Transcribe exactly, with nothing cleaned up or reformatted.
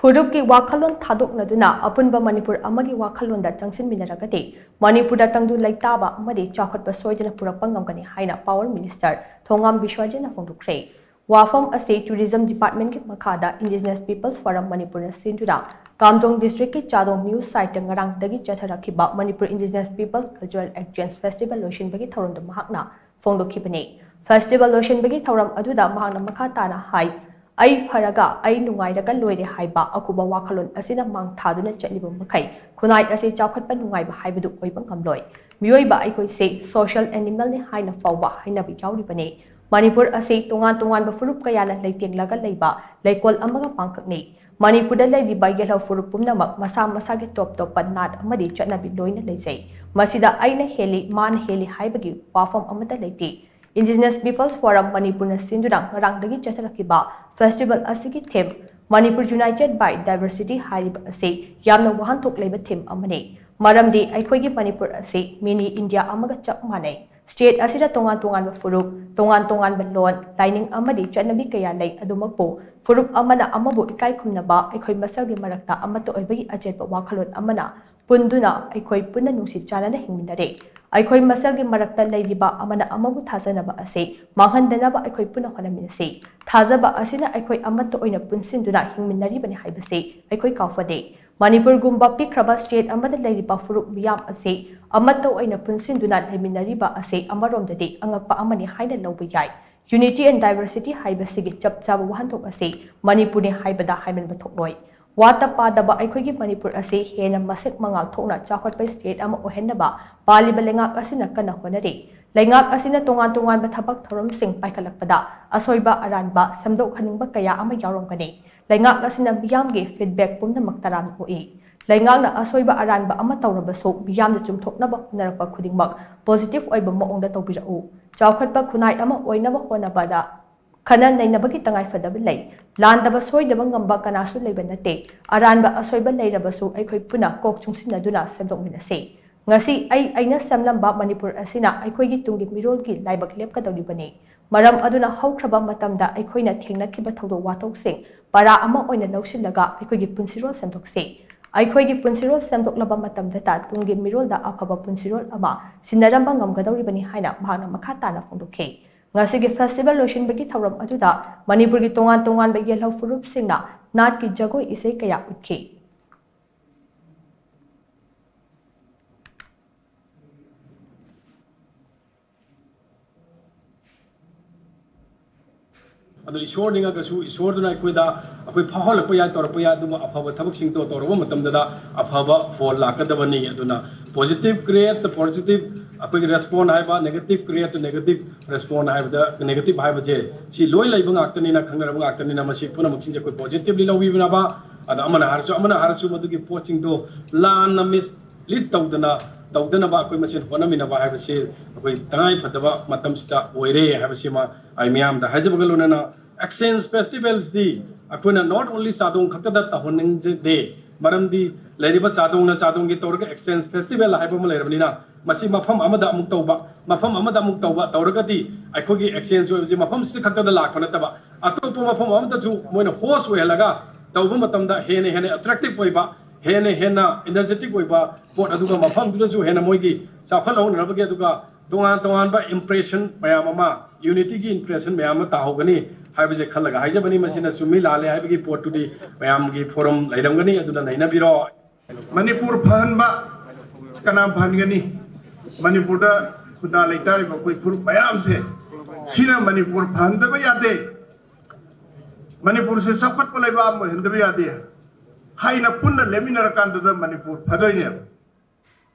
ꯐꯨꯔꯨꯞꯀꯤ ꯋꯥꯈꯜꯂꯣꯟ ꯊꯥꯗꯣꯛꯅꯗꯨꯅ ꯑꯄꯨꯟꯕ ꯃꯅꯤꯄꯨꯔ ꯑꯃꯒꯤ ꯋꯥꯈꯜꯂꯣꯟꯗ ꯆꯪꯁꯤꯟꯃꯤꯟꯅꯔꯒꯗꯤ ꯃꯅꯤꯄꯨꯔꯗ ꯇꯪꯗꯨ ꯂꯩꯇꯥꯕ ꯑꯃꯗꯤ ꯆꯥꯎꯈꯠꯄ ꯁꯣꯏꯗꯅ ꯄꯨꯔꯛꯄ ꯉꯝꯒꯅꯤ ꯍꯥꯏꯅ Power Minister ꯊꯣꯉꯥꯝ ꯕꯤꯁ꯭ꯋꯖꯤꯠꯅ ꯐꯣꯡꯗꯣꯛꯈ꯭ꯔꯦ꯫ ꯋꯥꯐꯝ ꯑꯁꯤ Tourism Departmentꯀꯤ ꯃꯈꯥꯗ Indigenous Peoples Forum ꯃꯅꯤꯄꯨꯔꯅ ꯁꯤꯟꯗꯨꯅ ꯀꯥꯝꯖꯣꯡ districtꯀꯤ ꯆꯥꯗꯣꯡ news siteꯇ ꯉꯔꯥꯡꯗꯒꯤ ꯆꯠꯊꯔꯛꯈꯤꯕ Manipur Indigenous Peoples Cultural Exchange Festival ꯂꯣꯏꯁꯤꯟꯕꯒꯤ ꯊꯧꯔꯝꯗ ꯃꯍꯥꯛꯅ ꯐꯣꯡꯗꯣꯛꯈꯤꯕꯅꯤ꯫ Festival ꯂꯣꯏꯁꯤꯟꯕꯒꯤ ꯊꯧꯔꯝ ꯑꯗꯨꯗ ꯃꯍꯥꯛꯅ ꯃꯈꯥ ꯇꯥꯅ ꯍꯥꯏ, "ꯑꯩ ꯐꯔꯒ ꯑꯩ ꯅꯨꯡꯉꯥꯏꯔꯒ ꯂꯣꯏꯔꯦ" ꯍꯥꯏꯕ ꯑꯀꯨꯕ ꯋꯥꯈꯜꯂꯣꯟ ꯑꯁꯤꯅ ꯃꯥꯡ ꯊꯥꯗꯨꯅ ꯆꯠꯂꯤꯕ ꯃꯈꯩ ꯈꯨꯟꯅꯥꯏ ꯑꯁꯤ ꯆꯥꯎꯈꯠꯄ ꯅꯨꯡꯉꯥꯏꯕ ꯍꯥꯏꯕꯗꯨ ꯑꯣꯏꯕ ꯉꯝꯂꯣꯏ꯫ ꯃꯤꯑꯣꯏꯕ ꯑꯩꯈꯣꯏꯁꯦ social animalꯅꯤ ꯍꯥꯏꯅ ꯐꯥꯎꯕ ꯍꯥꯏꯅꯕ ꯌꯥꯎꯔꯤꯕꯅꯤ꯫ ꯃꯅꯤꯄꯨꯔ ꯑꯁꯤ ꯇꯣꯉꯥꯟ ꯇꯣꯉꯥꯟꯕ ꯐꯨꯔꯨꯞ ꯀꯌꯥꯅ ꯂꯩꯇꯦꯡꯂꯒ ꯂꯩꯕ ꯂꯩꯀꯣꯜ ꯑꯃꯒ ꯄꯥꯡꯀꯛꯅꯤ꯫ ꯃꯅꯤꯄꯨꯔꯗ ꯂꯩꯔꯤꯕ ꯌꯦꯜꯍꯧ ꯐꯨꯔꯨꯞ ꯄꯨꯝꯅꯃꯛ ꯃꯁꯥ ꯃꯁꯥꯒꯤ ꯇꯣꯞ ꯇꯣꯞꯄ ꯅꯥꯠ ꯑꯃꯗꯤ ꯆꯠꯅꯕꯤ ꯂꯣꯏꯅ ꯂꯩꯖꯩ꯫ ꯃꯁꯤꯗ ꯑꯩꯅ ꯍꯦꯜꯂꯤ, ꯃꯥꯅ ꯍꯦꯜꯂꯤ ꯍꯥꯏꯕꯒꯤ ꯋꯥꯐꯝ ꯑꯃꯠꯇ ꯂꯩꯇꯦ꯫ Indigenous Peoples Forum ꯃꯅꯤꯄꯨꯔꯅ ꯁꯤꯟꯗꯨꯅ ꯉꯔꯥꯡꯗꯒꯤ ꯆꯠꯊꯔꯛꯈꯤꯕ festival ꯑꯁꯤꯒꯤ theme "Manipur United by Diversity" ꯍꯥꯏꯔꯤꯕ ꯑꯁꯤ ꯌꯥꯝꯅ ꯋꯥꯍꯟꯊꯣꯛ ꯂꯩꯕ theme ꯑꯃꯅꯤ꯫ ꯃꯔꯝꯗꯤ ꯑꯩꯈꯣꯏꯒꯤ ꯃꯅꯤꯄꯨꯔ ꯑꯁꯤ mini India ꯑꯃꯒ ꯆꯞ ꯃꯥꯟꯅꯩ꯫ State ꯑꯁꯤꯗ ꯇꯣꯉꯥꯟ ꯇꯣꯉꯥꯟꯕ ꯐꯨꯔꯨꯞ, ꯇꯣꯉꯥꯟ ꯇꯣꯉꯥꯟꯕ ꯂꯣꯟ, ꯂꯥꯏꯅꯤꯡ ꯑꯃꯗꯤ ꯆꯠꯅꯕꯤ ꯀꯌꯥ ꯂꯩ꯫ ꯑꯗꯨꯃꯛꯄꯨ ꯐꯨꯔꯨꯞ ꯑꯃꯅ ꯑꯃꯕꯨ ꯏꯀꯥꯏ ꯈꯨꯝꯅꯕ, ꯑꯩꯈꯣꯏ ꯃꯁꯦꯜꯒꯤ ꯃꯔꯛꯇ ꯑꯃꯠꯇ ꯑꯣꯏꯕꯒꯤ ꯑꯆꯦꯠꯄ ꯋꯥꯈꯜꯂꯣꯟ ꯑꯃꯅ ꯄꯨꯟꯗꯨꯅ ꯑꯩꯈꯣꯏ ꯄꯨꯟꯅ ꯅꯨꯡꯁꯤ ꯆꯥꯟꯅꯅ ꯍꯤꯡꯃꯤꯟꯅꯔꯦ꯫ ꯑꯩꯈꯣꯏ ꯃꯁꯦꯜꯒꯤ ꯃꯔꯛꯇ ꯂꯩꯔꯤꯕ ꯑꯃꯅ ꯑꯃꯕꯨ ꯊꯥꯖꯅꯕ ꯑꯁꯤ ꯃꯥꯡꯍꯟꯗꯅꯕ ꯑꯩꯈꯣꯏ ꯄꯨꯟꯅ ꯍꯣꯠꯅꯃꯤꯟꯅꯁꯤ꯫ ꯊꯥꯖꯕ ꯑꯁꯤꯅ ꯑꯩꯈꯣꯏ ꯑꯃꯠꯇ ꯑꯣꯏꯅ ꯄꯨꯟꯁꯤꯟꯗꯨꯅ ꯍꯤꯡꯃꯤꯟꯅꯔꯤꯕꯅꯤ ꯍꯥꯏꯕꯁꯤ ꯑꯩꯈꯣꯏ ꯀꯥꯎꯐꯗꯦ꯫ ꯃꯅꯤꯄꯨꯔꯒꯨꯝꯕ ꯄꯤꯛꯈ꯭ꯔꯕ state ꯑꯃꯗ ꯂꯩꯔꯤꯕ ꯐꯨꯔꯨꯞ ꯃꯤꯌꯥꯝ ꯑꯁꯤ ꯑꯃꯠꯇ ꯑꯣꯏꯅ ꯄꯨꯟꯁꯤꯟꯗꯨꯅ ꯂꯩꯃꯤꯟꯅꯔꯤꯕ ꯑꯁꯤ ꯑꯃꯔꯣꯝꯗꯗꯤ ꯑꯉꯛꯄ ꯑꯃꯅꯤ ꯍꯥꯏꯅ ꯂꯧꯕ ꯌꯥꯏ꯫ Unity and Diversity ꯍꯥꯏꯕꯁꯤꯒꯤ ꯆꯞ ꯆꯥꯕ ꯋꯥꯍꯟꯊꯣꯛ ꯑꯁꯤ ꯃꯅꯤꯄꯨꯔꯅꯤ ꯍꯥꯏꯕꯗ ꯍꯥꯏꯃꯟꯕ ꯊꯣꯛꯂꯣꯏ꯫ ꯋꯥꯠꯇ ꯄꯥꯗꯕ ꯑꯩꯈꯣꯏꯒꯤ ꯃꯅꯤꯄꯨꯔ ꯑꯁꯤ ꯍꯦꯟꯅ ꯃꯁꯛ ꯃꯉꯥꯜ ꯊꯣꯛꯅ ꯆꯥꯎꯈꯠꯄ state ꯑꯃ ꯑꯣꯏꯍꯟꯅꯕ ꯄꯥꯜꯂꯤꯕ ꯂꯩꯉꯥꯛ ꯑꯁꯤꯅ ꯀꯟꯅ ꯍꯣꯠꯅꯔꯤ꯫ ꯂꯩꯉꯥꯛ ꯑꯁꯤꯅ ꯇꯣꯉꯥꯟ ꯇꯣꯉꯥꯟꯕ ꯊꯕꯛ ꯊꯧꯔꯝꯁꯤꯡ ꯄꯥꯏꯈꯠꯂꯛꯄꯗ ꯑꯁꯣꯏꯕ ꯑꯔꯥꯟꯕ ꯁꯦꯝꯗꯣꯛꯍꯟꯅꯤꯡꯕ ꯀꯌꯥ ꯑꯃ ꯌꯥꯎꯔꯝꯒꯅꯤ꯫ ꯂꯩꯉꯥꯛ ꯑꯁꯤꯅ ꯃꯤꯌꯥꯝꯒꯤ feedback ꯄꯨꯝꯅꯃꯛ ꯇꯔꯥꯝꯅ ꯑꯣꯛꯏ꯫ ꯂꯩꯉꯥꯛꯅ ꯑꯁꯣꯏꯕ ꯑꯔꯥꯟꯕ ꯑꯃ ꯇꯧꯔꯕꯁꯨ ꯃꯤꯌꯥꯝꯅ ꯆꯨꯝꯊꯣꯛꯅꯕ ꯍꯣꯠꯅꯔꯛꯄ ꯈꯨꯗꯤꯡꯃꯛ positive ꯑꯣꯏꯕ ꯃꯑꯣꯡꯗ ꯇꯧꯕꯤꯔꯛꯎ꯫ ꯆꯥꯎꯈꯠꯄ ꯈꯨꯟꯅꯥꯏ ꯑꯃ ꯑꯣꯏꯅꯕ ꯍꯣꯠꯅꯕꯗ ꯈꯟꯅ ꯅꯩꯅꯕꯒꯤ ꯇꯉꯥꯏꯐꯗꯕ ꯂꯩ꯫ ꯂꯥꯟꯗꯕ ꯁꯣꯏꯗꯕ ꯉꯝꯕ ꯀꯅꯥꯁꯨ ꯂꯩꯕ ꯅꯠꯇꯦ꯫ ꯑꯔꯥꯟꯕ ꯑꯁꯣꯏꯕ ꯂꯩꯔꯕꯁꯨ ꯑꯩꯈꯣꯏ ꯄꯨꯟꯅ ꯀꯣꯛ ꯆꯨꯡꯁꯤꯟꯅꯗꯨꯅ ꯁꯦꯝꯗꯣꯛꯃꯤꯟꯅꯁꯤ꯫ ꯉꯁꯤ ꯑꯩ ꯑꯩꯅ ꯁꯦꯝꯂꯝꯕ ꯃꯅꯤꯄꯨꯔ ꯑꯁꯤꯅ ꯑꯩꯈꯣꯏꯒꯤ ꯇꯨꯡꯒꯤ ꯃꯤꯔꯣꯜꯒꯤ ꯂꯥꯏꯕꯛ ꯂꯦꯞꯀꯗꯧꯔꯤꯕꯅꯤ꯫ ꯃꯔꯝ ꯑꯗꯨꯅ ꯍꯧꯈ꯭ꯔꯕ ꯃꯇꯝꯗ ꯑꯩꯈꯣꯏꯅ ꯊꯦꯡꯅꯈꯤꯕ ꯊꯧꯗꯣꯛ ꯋꯥꯊꯣꯛꯁꯤꯡ ꯄꯔꯥ ꯑꯃ ꯑꯣꯏꯅ ꯂꯧꯁꯤꯜꯂꯒ ꯑꯩꯈꯣꯏꯒꯤ ꯄꯨꯟꯁꯤꯔꯣꯜ ꯁꯦꯝꯗꯣꯛꯁꯤ꯫ ꯑꯩꯈꯣꯏꯒꯤ ꯄꯨꯟꯁꯤꯔꯣꯜ ꯁꯦꯝꯗꯣꯛꯂꯕ ꯃꯇꯝꯗꯇ ꯇꯨꯡꯒꯤ ꯃꯤꯔꯣꯜꯗ ꯑꯐꯕ ꯄꯨꯟꯁꯤꯔꯣꯜ ꯑꯃ ꯁꯤꯟꯅꯔꯝꯕ ꯉꯝꯒꯗꯧꯔꯤꯕꯅꯤ ꯍꯥꯏꯅ ꯃꯍꯥꯛꯅ ꯃꯈꯥ ꯇꯥꯅ ꯐꯣꯡꯗꯣꯛꯈꯤ꯫ ꯉꯁꯤꯒꯤ festival ꯂꯣꯏꯁꯤꯟꯕꯒꯤ ꯊꯧꯔꯝ ꯑꯗꯨꯗ ꯃꯅꯤꯄꯨꯔꯒꯤ ꯇꯣꯉꯥꯟ ꯇꯣꯉꯥꯟꯕ ꯌꯦꯜꯍꯧ ꯐꯨꯔꯨꯞꯁꯤꯡꯅ ꯅꯥꯠꯀꯤ ꯖꯒꯣꯏ ꯏꯁꯩ ꯀꯌꯥ ꯎꯠꯈꯤ꯫ ꯑꯗꯨ ꯏꯁꯣꯔ ꯅꯤꯡꯉꯒꯁꯨ ꯏꯁꯣꯔꯗꯨꯅ ꯑꯩꯈꯣꯏꯗ, ꯑꯩꯈꯣꯏ ꯐꯥꯎꯍꯜꯂꯛꯄ ꯌꯥꯏ, ꯇꯧꯔꯛꯄ ꯌꯥꯏ꯫ ꯑꯗꯨꯕꯨ ꯑꯐꯕ ꯊꯕꯛꯁꯤꯡꯗꯣ ꯇꯧꯔꯛꯄ ꯃꯇꯝꯗꯗ ꯑꯐꯕ ꯐꯣꯜ ꯂꯥꯛꯀꯗꯕꯅꯤ꯫ ꯑꯗꯨꯅ positive create the positive, ꯑꯩꯈꯣꯏꯒꯤ respond ꯍꯥꯏꯕ, negative create the negative respond ꯍꯥꯏꯕꯗ, negative ꯍꯥꯏꯕꯁꯦ ꯁꯤ ꯂꯣꯏ ꯂꯩꯕ ꯉꯥꯛꯇꯅꯤꯅ, ꯈꯪꯅꯔꯕ ꯉꯥꯛꯇꯅꯤꯅ, ꯃꯁꯤ ꯄꯨꯝꯅꯃꯛꯁꯤꯡꯁꯦ ꯑꯩꯈꯣꯏ positively ꯂꯧꯕꯤꯅꯕ꯫ ꯑꯗ ꯑꯃꯅ ꯍꯥꯏꯔꯁꯨ, ꯑꯃꯅ ꯍꯥꯏꯔꯁꯨ, ꯃꯗꯨꯒꯤ ꯄꯣꯠꯁꯤꯡꯗꯣ ꯂꯥꯟꯅ ꯃꯤꯁ ꯂꯤꯠ ꯇꯧꯗꯅ, ꯇꯧꯗꯅꯕ ꯑꯩꯈꯣꯏ ꯃꯁꯦꯟ ꯍꯣꯠꯅꯃꯤꯟꯅꯕ ꯍꯥꯏꯕꯁꯤ ꯑꯩꯈꯣꯏ ꯇꯉꯥꯏ ꯐꯗꯕ ꯃꯇꯝꯁꯤꯗ ꯑꯣꯏꯔꯦ ꯍꯥꯏꯕꯁꯤꯃ ꯑꯩ ꯃꯤꯌꯥꯝꯗ ꯍꯥꯏꯖꯕꯒ ꯂꯣꯏꯅꯅ, exchange festivalꯁꯗꯤ ꯑꯩꯈꯣꯏꯅ not only ꯆꯥꯗꯣꯡ ꯈꯛꯇꯗ ꯇꯧꯍꯟꯅꯤꯡꯖꯗꯦ꯫ ꯃꯔꯝꯗꯤ ꯂꯩꯔꯤꯕ ꯆꯥꯗꯣꯡꯅ ꯆꯥꯗꯣꯡꯒꯤ ꯇꯧꯔꯒ exchange festival ꯍꯥꯏꯕ ꯑꯃ ꯂꯩꯔꯕꯅꯤꯅ, ꯃꯁꯤ ꯃꯐꯝ ꯑꯃꯗ ꯑꯃꯨꯛ ꯇꯧꯕ, ꯃꯐꯝ ꯑꯃꯗ ꯑꯃꯨꯛ ꯇꯧꯕ ꯇꯧꯔꯒꯗꯤ, ꯑꯩꯈꯣꯏꯒꯤ exchange ꯑꯣꯏꯕꯁꯤ ꯃꯐꯝꯁꯤꯗ ꯈꯛꯇꯗ ꯂꯥꯛꯄ ꯅꯠꯇꯕ, ꯑꯇꯣꯞꯄ ꯃꯐꯝ ꯑꯃꯗꯁꯨ ꯃꯣꯏꯅ host ꯑꯣꯏꯍꯜꯂꯒ ꯇꯧꯕ ꯃꯇꯝꯗ ꯍꯦꯟꯅ ꯍꯦꯟꯅ attractive ꯑꯣꯏꯕ, ꯍꯦꯟꯅ ꯍꯦꯟꯅ energetic ꯑꯣꯏꯕ ꯄꯣꯠ, ꯑꯗꯨꯒ ꯃꯐꯝꯗꯨꯗꯁꯨ ꯍꯦꯟꯅ ꯃꯣꯏꯒꯤ ꯆꯥꯎꯈꯠꯍꯧꯅꯅꯕꯒꯤ, ꯑꯗꯨꯒ ꯇꯣꯉꯥꯟ ꯇꯣꯉꯥꯟꯕ impression ꯃꯌꯥꯝ ꯑꯃ, unityꯒꯤ impression ꯃꯌꯥꯝ ꯑꯃ ꯇꯥꯍꯧꯒꯅꯤ ꯍꯥꯏꯕꯁꯦ ꯈꯜꯂꯒ ꯍꯥꯏꯖꯕꯅꯤ꯫ ꯃꯁꯤꯅ ꯆꯨꯝꯃꯤ ꯂꯥꯜꯂꯤ ꯍꯥꯏꯕꯒꯤ ꯄꯣꯠꯇꯨꯗꯤ ꯃꯌꯥꯝꯒꯤ forum ꯂꯩꯔꯝꯒꯅꯤ, ꯑꯗꯨꯅ ꯅꯩꯅꯕꯤꯔꯣ꯫ ꯃꯅꯤꯄꯨꯔ ꯐꯍꯟꯕ ꯀꯅꯥ ꯐꯍꯟꯒꯅꯤ? ꯃꯅꯤꯄꯨꯔꯗ ꯈꯨꯟꯗꯥ ꯂꯩꯇꯥꯔꯤꯕ ꯑꯩꯈꯣꯏ ꯐꯨꯔꯨꯞ ꯃꯌꯥꯝꯁꯦ, ꯁꯤꯅ ꯃꯅꯤꯄꯨꯔ ꯐꯍꯟꯗꯕ ꯌꯥꯗꯦ꯫ ꯃꯅꯤꯄꯨꯔꯁꯦ ꯆꯥꯎꯈꯠꯄ ꯂꯩꯕꯥꯛ ꯑꯃ ꯑꯣꯏꯍꯟꯗꯕ ꯌꯥꯗꯦ꯫ ꯍꯥꯏꯅ ꯄꯨꯟꯅ ꯂꯦꯞꯃꯤꯟꯅꯔꯀꯥꯟꯗꯨꯗ ꯃꯅꯤꯄꯨꯔ ꯐꯗꯣꯏꯅꯦꯕ꯫